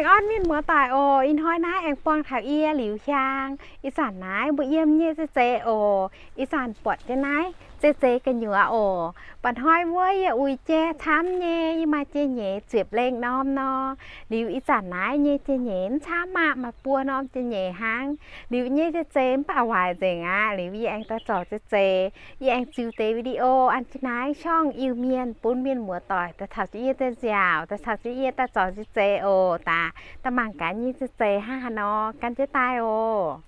Orn mienh muoz-doic oc, ih hnoi naaiv aengx buangh taux yie Liuz Hiaang. Ih zanc naaiv mbuo yiem nyei zeiz zeiz oc. Ih zanc buatc jienv naaiv zeiz zeiz gu'nyuoz oc. Mba'hnoi wuov yie uix jai camv nyei, yie maaih jai-nyeiz ziepc lengh norm nor. Liuz ih zanc naaiv nyei jai-nyeiz mv camv aqv, maaih buo norm jai-nyeiz hnangv. Liuz nyei zeiz zeiz mv baac waaic nzengc aqv. Liuz yie aengx daaih zorc zeiz zeiz, yie aengx ziux deix video an jienv naaiv ช่อง Iu-Mienh bun mienh muoz-doic daaih caux jienv yie daaih nziaauc, daaih caux jienv yie daaih zorc zeiz zeiz oc. Daaih, daaih mangc gaax nyei zeiz zeiz hnangv haaix nor, gan jienv daaih oc.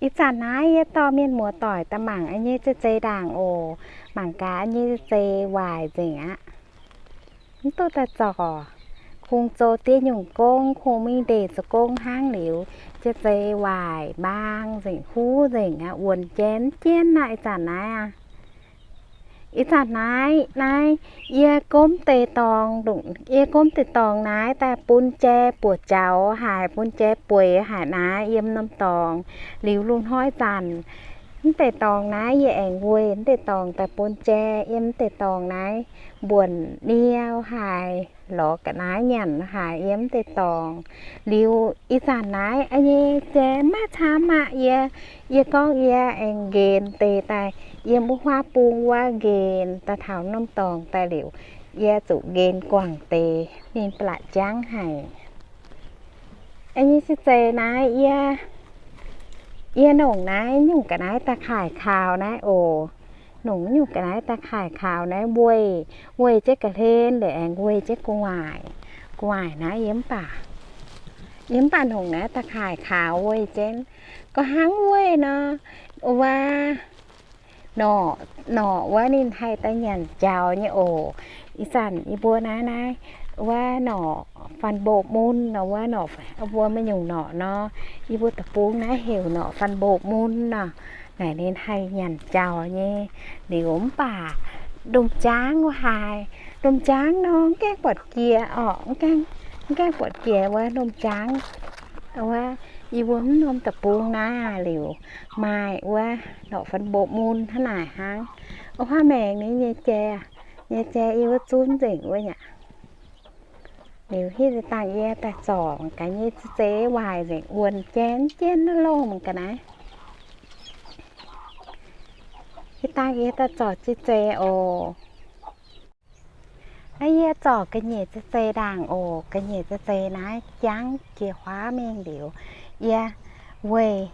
Ih zanc naaiv yie dorh mienh muoz-doic daaih mangc nyei zeiz zeiz ndaangc oc. Mangc gaax nyei zeiz zeiz waaic nzengc aqv. Mv duqv daaih zorc. Kungx zoux diev nyungc gong, kungx mingh ndeic zoux gong hnangv liuz, zeiz zeiz waaic mbaang nzengc, huv nzengc aqv, wuonx jienv jienv aqv. Ih zanc naaiv aqv, ih zanc naaiv, naaiv yie gomv deix dorngx, yie gomv deix dorngx naaiv daaih bun jai buoz jaux haic, bun jai bueix haic naaiv yiem norm dorngx. Liuz lungh hnoi zanc, mv deix dorngx naaiv yie aengx weih mv deix dorngx daaih bun jai yiem mv deix dorngx naaiv mbuonc niou haic, lorz ga'naaiv nyanc haic yiem mv deix dorngx. Liuz ih zanc naaiv nyei jai maiv camv aqv. Yie, yie gorngv yie aengx nqenx deix daaih yiem wuov huaav bung wuov nqenx daaih taux norm dorngx daaih liuz, yie zuqc nqenx guangc deix ninh ba'laqc jangv haic. Nyei zeiz zeiz naaiv yie, yie nongc naaiv nyungc ga'naaiv da'kaaix kaux naaiv oc. Nongc nyungc ga'naaiv da'kaaix kaux naaiv weih, weih jienv ga'hlen liuz aengx weih jienv gu'nguaaic. Gu'nguaaic naaiv yie mv baac, yie mv baac nongc naaiv da'kaaix kaux weih jienv. Gorngv hnangv weih nor, wuov norqc, norqc wuov ninh haih daaih nyanc jaux nyei oc. Ih zanc yie mbuo naaiv, naaiv wuov norqc fanh mboqv mun nor, wuov norqc, mbuo maiv nyungc norqc nor, yie mbuo deic-bung naaiv heuc norqc fanh mboqv mun nor. Naaic ninh haih nyanc jaux nyei. Liuz mv baac ndom-jaangv wuov haaix, ndom-jaangv nor mv gaengh buatc jiex orqc, mv gaengh, mv gaengh buatc jiex wuov ndom-jaangv. Wuov yie mbuo mv norm deic-bung naaiv liuz maaih wuov norqc fanh mboqv mun hnangv naaic hnangv. Wuov huaav maengx nyei jai, nyei jai yie wuov zunv nzengc wuov aqv. Liuz hitv dangh yie daaih zorc gaax nyei zeiz zeiz waaic nzengc, wuonx jienv jienv loh mangc ga'naaiv. Hitv dangh yie daaih zorc zeiz zeiz oc. Naaiv yie zorc ga'nyiec zeiz zeiz ndaangc oc. Ga'nyiec zeiz zeiz naaiv jangv jiex huaav mingh liuz, yie weih,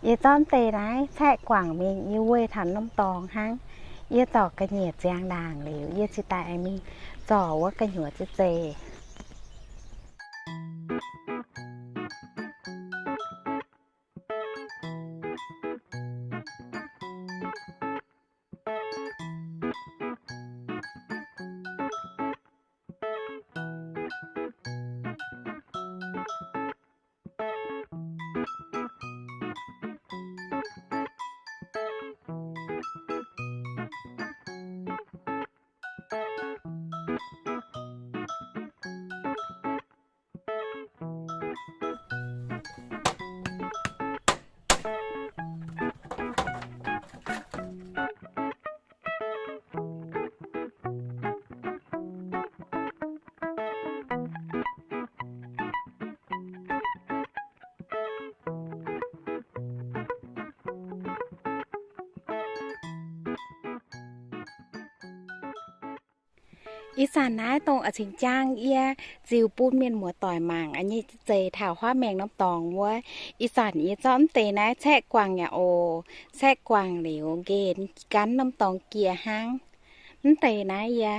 yie zorqv deix naaiv caeqv guangc mingh, yie weih taux norm dorngx hnangv. Yie zorc ga'nyiec ziangx ndaangc liuz, yie cingx daaih aengx mingh zorc wuov gu'nyuoz zeiz zeiz. Ih zanc naaiv dongh a'cing jang yie ziux bun mienh muoz-doic mangc nyei zeiz taux huaav maengx norm dorngx wuov. Ih zanc yie zorqv mv deix naaiv caeqv guangc yaac oc. Caeqv guangc liuz nqenx gan norm dorngx jiex hnangv. Mv deix naaiv yie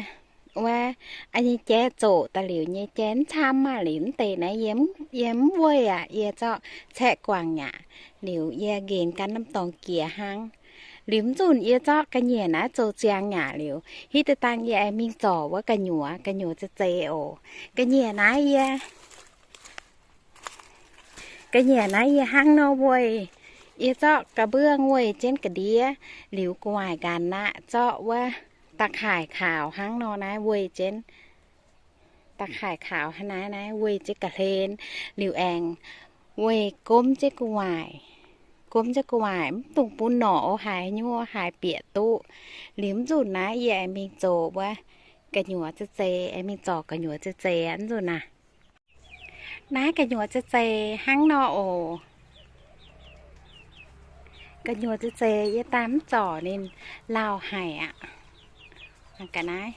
wuov, nyei jai zoqc daaih liuz nyei jai mv camv maah liuz mv deix naaiv yie, yie mv weih aqv. Yie zorqv caeqv guangc yaac liuz yie nqenx gan norm dorngx jiex hnangv. Liuz mv zunc yie zorqv ga'nyiec naaiv zoux ziangx yaac liuz, hitv deix dangh yie aengx mingh zorc wuov gu'nyuoz, gu'nyuoz zeiz zeiz oc. Ga'nyiec naaiv yie, ga'nyiec naaiv yie hnangv nor weih. Yie zorqv ga'mbuongh weih jienv ga'ndiev, liuz gu'nguaaic nqanx aqv, zorqv wuov da'kaaix kaux hnangv nor naaiv weih jienv. Da'kaaix kaux hnangv naaiv, naaiv weih jienv ga'hlen, liuz aengx weih gomv jienv gu'nguaaic. Gomv jienv gu'nguaaic mv dungx bun norqc o haaix nyungc haaix bieqc duqv. Liuz mv zunc naaiv yie aengx mingh zoux wuov gu'nyuoz zeiz-zeiz, aengx mingh zorc gu'nyuoz zeiz-zeiz aqv nzunc naaiv. Naaiv gu'nyuoz zeiz-zeiz hnangv nor oc. Gu'nyuoz zeiz-zeiz yie daaih mv zorc ninh lauh haic aqv. Ga'naaiv,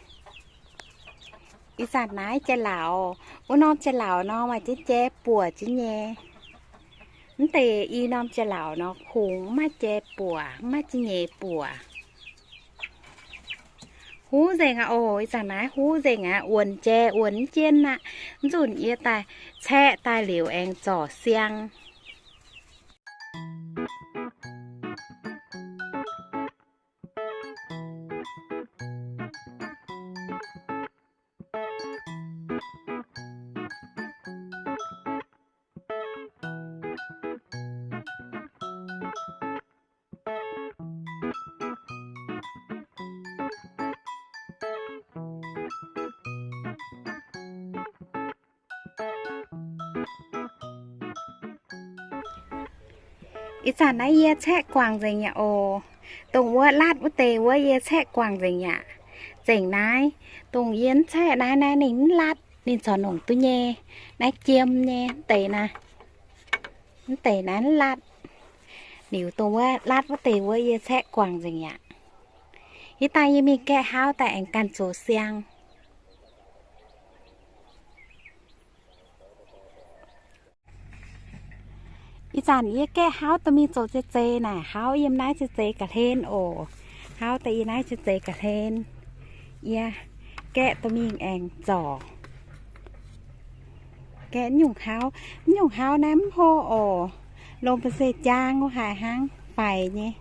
ih zanc naaiv jai-lauz, wuov norm jai-lauz nor maaih jienv jai buoc jienv nyei. Mv deix i norm jai-lauz nor kungx mv maaih jai buoc, mv maaih jienv nyeic buoc. Huv nzengc aqv oc. Ih zanc naaiv huv nzengc aqv, wuonx jai wuonx jienv aqv. Nzunc yie daaih caeqv daaih liuz aengx zorc siang. Ih zanc naaiv yie caeqv guangc nzengc yaac oc. Dongh wuov latv wuov deix wuov yie caeqv guangc nzengc yaac. Zengc naaiv, dongh yie mv caeqv naaiv, naaiv ninh mv latv, ninh corc nongc duqv nyei. Naaiv jiem nyei mv deix naaiv. Mv deix naaiv mv latv. Liuz dongh wuov latv wuov deix wuov yie caeqv guangc nzengc yaac. Ih dangh yie mingh gaeqv hlauv daaih aengx ganh zoux siang. Ih zanc yie gaeqv hlauv dorh mingh zoux zeiz-zeiz naaic, hlauv yiem naaiv zeiz-zeiz ga'hlen oc. Hlauv daaih yiem naaiv zeiz-zeiz ga'hlen. Yie gaeqv dorh mingh aengx zorc. Gaeqv nyungc hlauv, nyungc hlauv naaiv mv hlo oc. Longc ba'seix jaang wuov haic hnangv faix nyei.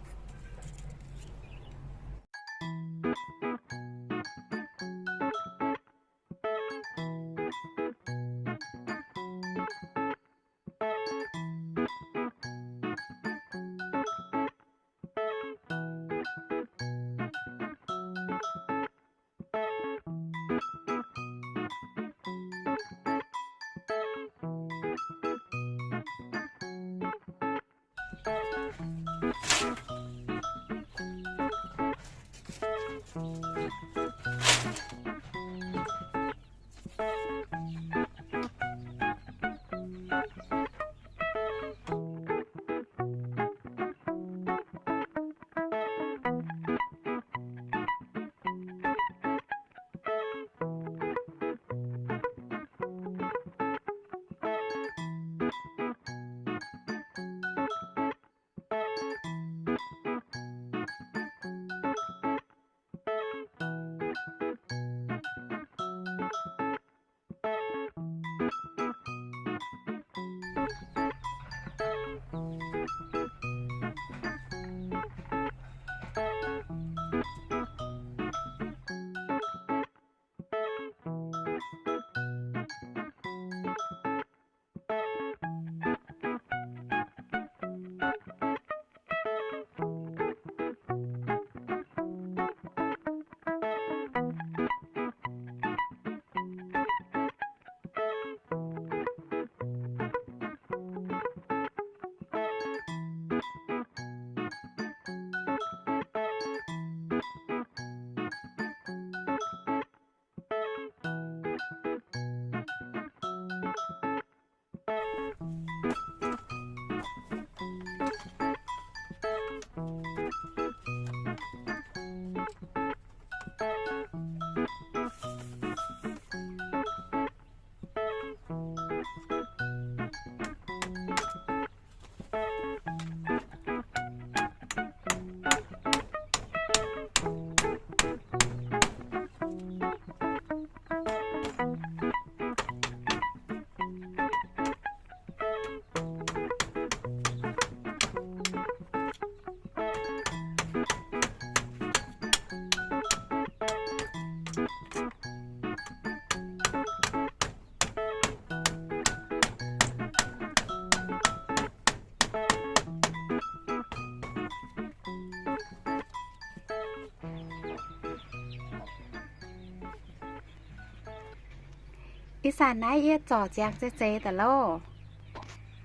Ih zanc naaiv yie zorc ziangx zeiz zeiz daaih loh.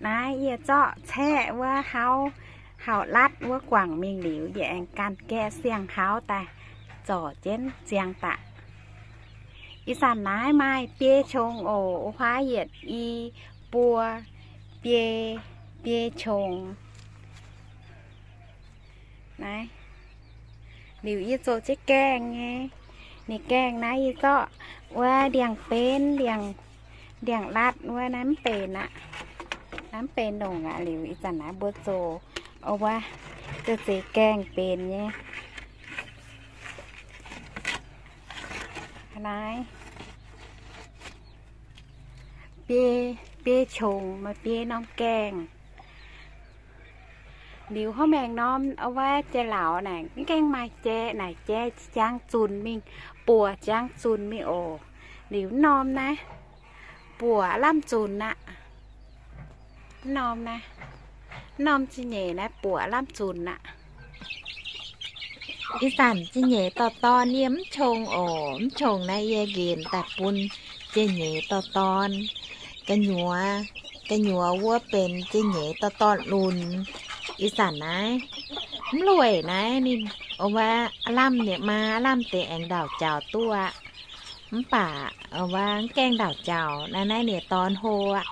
Naaiv yie zorqv caeqv wuov hlauv, hauh latv wuov guangc mingh liuz, yie aengx ganh gaeqv siang-hlauv daaih zorc jienv ziangx daaih. Ih zanc naaiv maaih biei qongx oc. Wuov huaav yietc i buo biei, biei qongx. Naaiv, liuz yie zoux jienv gaengh nyei. Ninh gaengh naaiv yie zorqv wuov ndiangx-benv, ndiangx-latv wuov naaiv mv benx aqv. Naaiv mv benx longc aqv. Liuz ih zanc naaiv mbuo zoux wuov zeiz gaengh benx nyei. Naaiv biei, biei qongx maaih biei norm gaengh. Liuz hnangv maengx norm wuov jai-lauz naaic mv gaengh maaih jai, naaic jai jangx zunc mingh, buoc jangx zunc mingh oc. Liuz norm naaiv buoc lamh zunc aqv. Norm naaiv, norm zingh nyeic naaiv buoc lamh zunc aqv. Ih zanc zingh nyeic dorh dorn yie mv qongx oc. Mv qongx naaiv yie nqenx daaih bun zingh nyeic dorh dorn. Gu'nyuoz, gu'nyuoz wuov benx zingh nyeic dorh dorn lunx. Ih zanc naaiv mv lueic naaiv ninh, wuov lamh nyei maa, lamh deix aengx ndaauc jaux duqv aqv. Mv baac wuov mv gaengh ndaauc jaux naaiv, naaiv ninh dorn hlo aqv.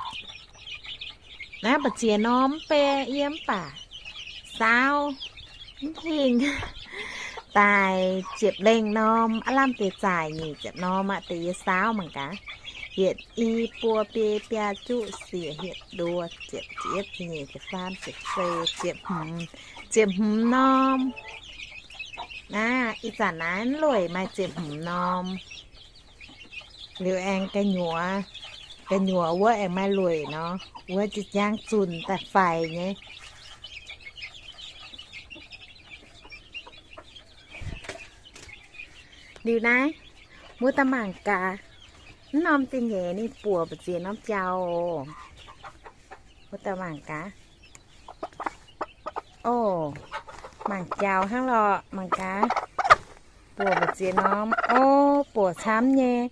Naaiv mbu'ziex norm mv bei yie mv baac saauv mv hingh daaih ziepc lengh norm, aav lamh deix zaaic nyic ziepc norm aqv, deix yie saauv mangc gaax. Yietc, i, buo, biei, biaa, juqv, siec, hietc, nduo, ziepc, ziepc yietv, ziepc nyeic, ziepc faam, ziepc feix, ziepc hmz, ziepc hmz norm. Naaiv ih zanc naaiv lueic maaih ziepc hmz norm. Liuz aengx gu'nyuoz, gu'nyuoz wuov aengx maaih lueic nor, wuov jiex jangv zunc daaih faix nyei. Liuz naaiv, mbuo daaih mangc gaax, mv norm zingh nyeic ninh buoc mbu'ziex norm jaux oc. Mbuo daaih mangc gaax. Oc, mangc jaux hnangv lorqc, mangc gaax. Buoc mbu'ziex norm, o, buoc camv nyei.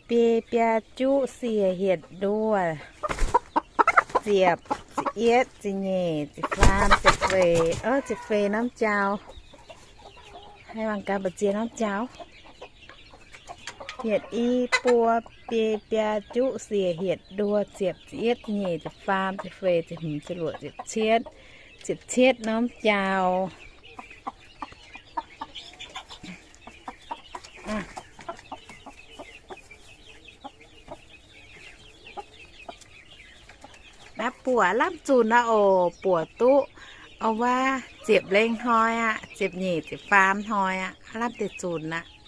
Biei, biaa, juqv, siec, hietc, nduoh, ziepc, ziepc yietv, ziepc nyeic, ziepc faam, ziepc feix, o, ziepc feix norm jaux. Haih mangc gaax mbu'ziex norm jaux. Yietc, i, buo, biei, biaa, juqv, siec, hietc, nduoh, ziepc, ziepc yietv, ziepc nyeic, ziepc faam, ziepc feix, ziepc hmz, ziepc luoqc, ziepc cietv, ziepc cietv norm jaux. Naaiv buoc lamh zunc aqv oc. Buoc duqv, o, wuov ziepc lengh hnoi aqv, ziepc nyeic ziepc faam hnoi aqv, lamh deix zunc aqv.